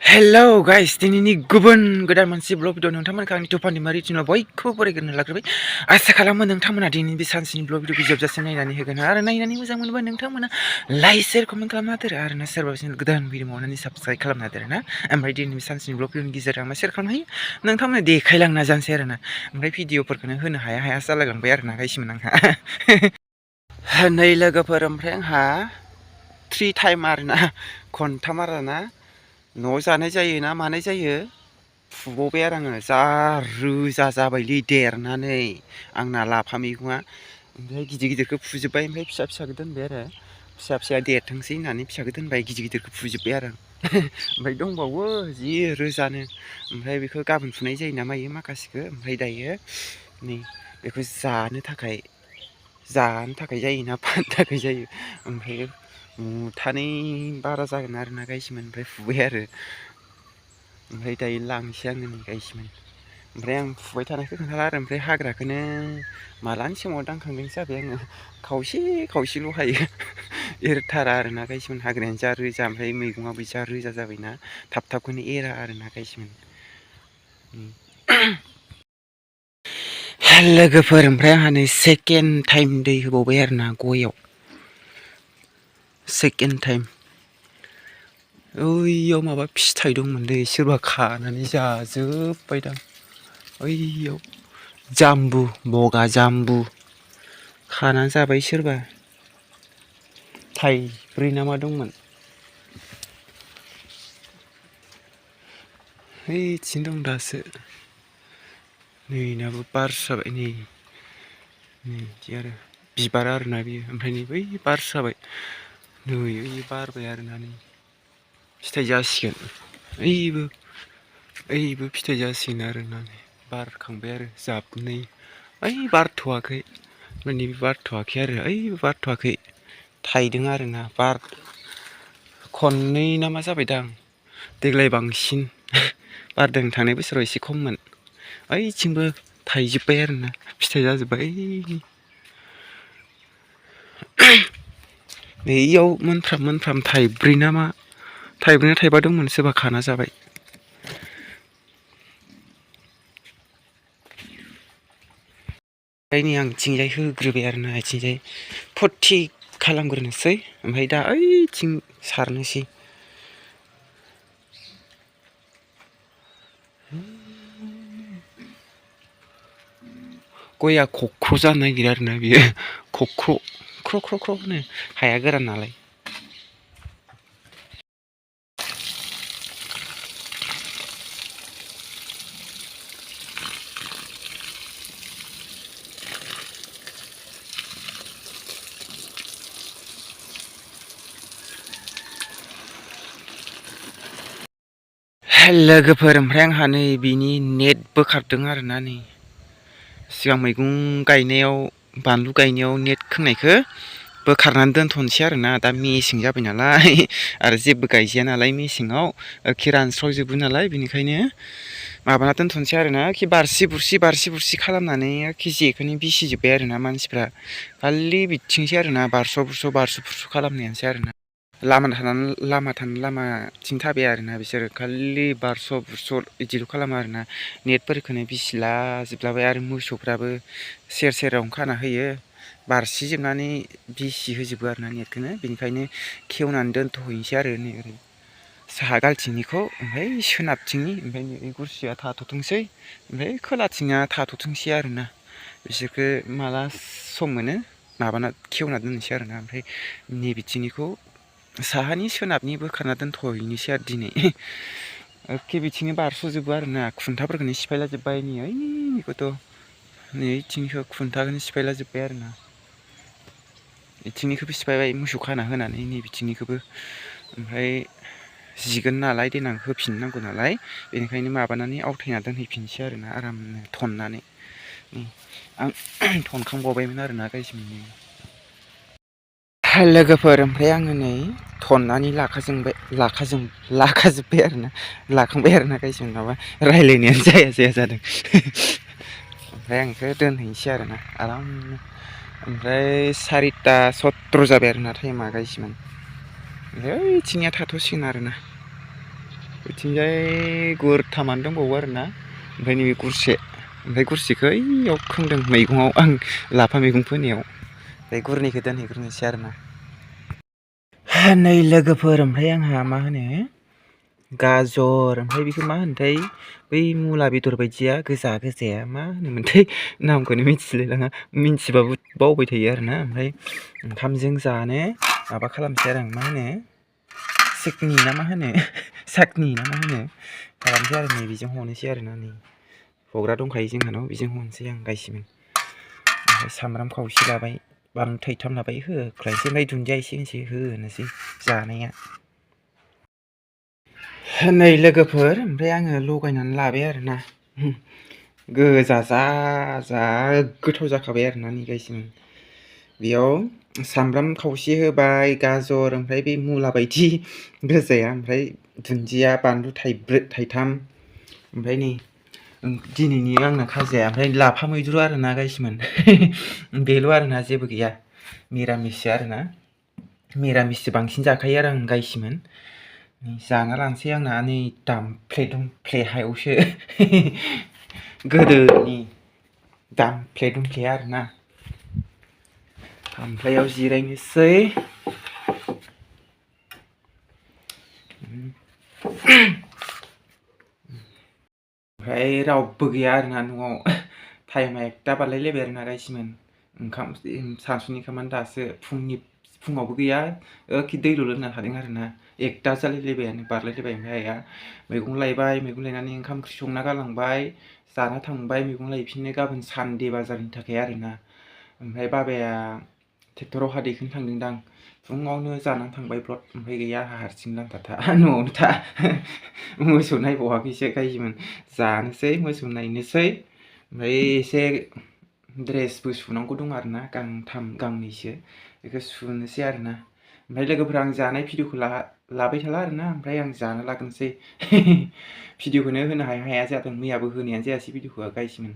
Hello guys दिनैनि गुबुन गोदान मोनसे ब्लग भिडिअ नोंथांमोनखौ आंनि टुफाननि मारि चेनेलाव बयखौबो बरायग्रोनो लाग्रोबाय। आसा खालामो नोंथांमोना दिनैनि बे सानसेनि ब्लग भिडिअखौ जोबजासिम नायनानै होगोन आरो नायनानै मोजां मोनोबा नोंथांमोना लाइक शेयार कमेन्ट खालामना होदो आरो ना सोरबा गोदान भिडिअ मावनानै साबस्क्राइब खालामना होदो ना। ओमफ्राय दिनैनि सानसेनि ब्लग भिडिअनि गेजेरजों आं शेयार खालामनो हायो नोंथांमोना देखायलांना जानोसै आरो ना। ओमफ्राय भिडिअफोरखौनो होनो हाया जालायलांबाय आरो ना गाइसमोन आंहा नै लोगोफोर ओमफ्राय आंहा 3 टाइम आरो ना खनथाम आरो ना न'आव जानाय जायो ना मानाय जायो फुबावबाय आरो आङो जा रोजा जाबायलै देरनानै आंना लाफा मैगङा। ओमफ्राय गिदिर गिदिरखौ फुजोब्बाय ओमफ्राय फिसा फिसाखौ दोनबाय आरो फिसाया देरथोंसै होननानै फिसाखौ दोनबाय गिदिर गिदिरखौ फुजोब्बाय आरो ओमफ्राय दंबावो जि रोजानो ओमफ्राय बेखौ गाबोन फुनाय जायो ना मायो माखासेखौ ओमफ्राय दायो नै बेखौ जानो थाखाय जायोना फाननो थाखाय जायो ओमफ्राय मुथानै बारा जागोन आरो ना गाइसमोन ओमफ्राय फुबाय आरो ओमफ्राय दायो लांसै आङो नै गाइसमोन। ओमफ्राय आं फुबाय थानायखौ खोन्थाला आरो ओमफ्राय हाग्राखौनो मालानि समाव दांखांदोंसो जाबाय आङो खावसेल' हायो एरथारा आरो ना गाइसमोन हाग्रायानो जा रोजा ओमफ्राय मैगङाबो जा रोजा जाबायना थाबखौनो एरा आरो ना गाइसमोन। लोगोफोर ओमफ्राय आंहा नै सेकेन्ड टाइम दै होबावबाय आरो ना गयाव सेकेन्ड टाइम ओइयाव माबा फिथाइ दंमोनलै सोरबा खानानै जाजोब्बायदां ओइयाव जाम्बु बगा जाम्बु खानानै जाबाय सोरबा थाइब्रै ना मा दंमोन ओइथिं दं दासो नै नाबो बारसो जाबाय नै बिदि आरो बिबार आरोना बियो ओमफ्राय नै बै बारसो जाबाय नै ओइ बारबाय आरोना नै फिथाइ जासिगोन ओइबो फिथाइ जासिगोन आरोना बारखांबाय आरो जाबनै ओइ बारथ'वाखै माने बारथ'वाखै आरो ओइबो बारथ'वाखै थाइदों आरोना खननै ना मा जाबायदां देग्लाय बांसिन बारदों थांनाय बोसोराव एसे खममोन ओइथिंबो थाइजोब्बाय आरोना फिथाइ जाजोब्बाय बैयाव मोनफ्राम थाइब्रै ना थाइबा दंमोन सोरबा खाना जाबाय। ओमफ्राय नै आं थिंजाय होग्रोबाय आरोना आथिंजाय फुरथि खालामग्रोनोसै ओमफ्राय दा ओइथिं सारनोसै गया खख्र' जानो नागिरो आरोना बियो ख्र' होनो हाया गोरान नालाय। लोगोफोर ओमफ्राय आंहा नै बिनि नेट बोखारदों आरोना नै सिगां मैगं गायनायाव बानलु गायनायाव नेट खोंनायखौ बोखारनानै दोनथ'नोसै आरोना दा मेसें जाबाय नालाय आरो जेबो गायजाया नालाय मेसेङाव रानस्रावजोबो नालाय बेनिखायनो माबाना दोनथ'नोसै आरोना बारसि बुरसि खालामनानै जेखौनो बिसिजोब्बाय आरोना मानसिफ्रा खालि बिथिंसै आरोना बारस' बुरस' खालामनायानोसै आरोना लामाथिं थाबाया आरोना बिसोरो खालि बारस' बुरस' बिदिल' खालामो आरोना नेटफोरखौनो बिसिला जोबलाबाय आरो मोसौफ्राबो सेरावनो खाना होयो बारसिजोबनानै बिसि होजोबो आरोना नेटखौनो बेनिखायनो खेवनानै दोनथ'हैनोसै आरो नै ओरै साहा गालथिंनिखौ ओमफ्राय सोनाबथिंनि ओमफ्राय नै गुरसिया थाथ'थोंसै ओमफ्राय खोलाथिङा थाथ'थोंसै आरोना बिसोरखौ माला सम मोनो माबाना खेवना दोननोसै आरोना ओमफ्राय नै बिथिंनिखौ साहानि सोनाबनि बोखारना दोनथ'हैनोसै आरो दिनै बिथिंनो बारस'जोबो आरोना खुन्थाफोरखौनो सिफायला जोब्बाय नै ओइनिखौथ' नै ओइथिंनिखौ खुन्थाखौनो सिफायला जोब्बाय आरोना बिथिंनिखौबो सिफायबाय मोसौ खाना होनानै नै बिथिंनिखौबो ओमफ्राय जिगोन नालाय देनां होफिननांगौ नालाय बेनिखायनो माबानानै आवथायना दोनहैफिनसै आरोना आरामनो थननानै आं थनखांबावबायमोन आरोना गायसमोन लोगोफोर ओमफ्राय आङो नै थननानै लाखाजोब्बाय आरोना लाखांबाय आरोना गायसमोन माबा रायज्लायनायानो जाया जादों ओमफ्राय आं बेखौ दोनहैनोसै आरोना आरामनो ओमफ्राय 4:17 जाबाय आरोना टाइमा गायसमोन ओमफ्राय ओइथिंनिया थाथ'सिगोन आरोना बिथिंजाय गुरथामानो दंबावो आरोना ओमफ्राय नैबे गुरसे ओमफ्राय गुरसेखौ ओइयाव खोंदों मैगङाव आं लाफा मैगं फोनायाव ओमफ्राय गुरनैखौ दोनहैग्रोनोसै आरोना नै लोगोफोर ओमफ्राय आंहा मा होनो गाजर ओमफ्राय बेखौ मा होनोथाय बै मुला बेदर बायदिया गोजा गोजाया मा होनोमोनथाय नामखौनो मिथिलायलाङा मिथिबाबो बावबाय थायो आरोना ओमफ्राय ओंखामजों जानो माबा खालामसै आरो आं मा होनो सिकनि ना मा होनो साकनि ना मा होनो खालामसै आरो नै बेजों हनोसै आरोना नै हग्रा दंखायो जोंहानाव बेजों हनोसै आं गायसिगोन ओमफ्राय सामब्राम खावसे लाबाय बानलु थाइथाम लाबाय होख्लायनोसै ओमफ्राय दुन्दिया एसे होनोसै होनोसै जानाया नै लोगोफोर ओमफ्राय आङो लगायनानै लाबाय आरोना गोजा जा गोथाव जाखाबाय आरोना नै गायसिनो बेयाव सामब्राम खावसे होबाय गाजर ओमफ्राय बे मुला बायदि गोजाया ओमफ्राय दुन्दिया बानलु थाइथाम ओमफ्राय नै दिनैनि आंना खाजाया ओमफ्राय लाफा मैद्रु आरोना गायसिमोन बेल' आरोना जेबो गैया मिरामिससो आरोना मिरामिससो बांसिन जाखायो आरो आं गायसिमोन जाना लानोसै आंना नै दामफ्ले दुमफ्ले हायावसो गोदोनि दामफ्ले दुमफ्ले आरोना खामफ्लायाव जिरायनोसै ओमफ्राय रावबो गैया आरोना न'आव टाइमा 1ता बारलायलायबाय आरोना गायसिमोन ओंखाम सानसुनि ओंखामानो दासो फुङावबो गैया दैल' लोंना थादों आरोना 1ता जालायलायबायानो बारलायलायबाय ओमफ्राय आइया मैगं लायबाय मैगं लायनानै ओंखाम ओंख्रि संना गालांबाय जाना थांबाय मैगं लायफिननो गाबोन सानदे बाजारनि थाखाय आरोना ओमफ्राय बाबाया ट्रेक्टराव हा दैखोनो थांदोंदां फुङावनो जानानै थांबाय ब्लद ओमफ्राय गैया आंहा हारसिं लांथा न'आवनो था मोसौ नायबावाखैसो गायसिमोन जानोसै मोसौ नायनोसै ओमफ्राय एसे ड्रेसबो सुनांगौ दं आरोना गांथाम गांनैसो बेखौ सुनोसै आरोना ओमफ्राय लोगोफोरा आं जानाय भिडिअखौ लाबाय थाला आरोना ओमफ्राय आं जानो लाग्रोनोसै भिडिअखौनो होनो हाया जादों मैयाबो होनायानो जायासै भिडिअखौ गायसिमोन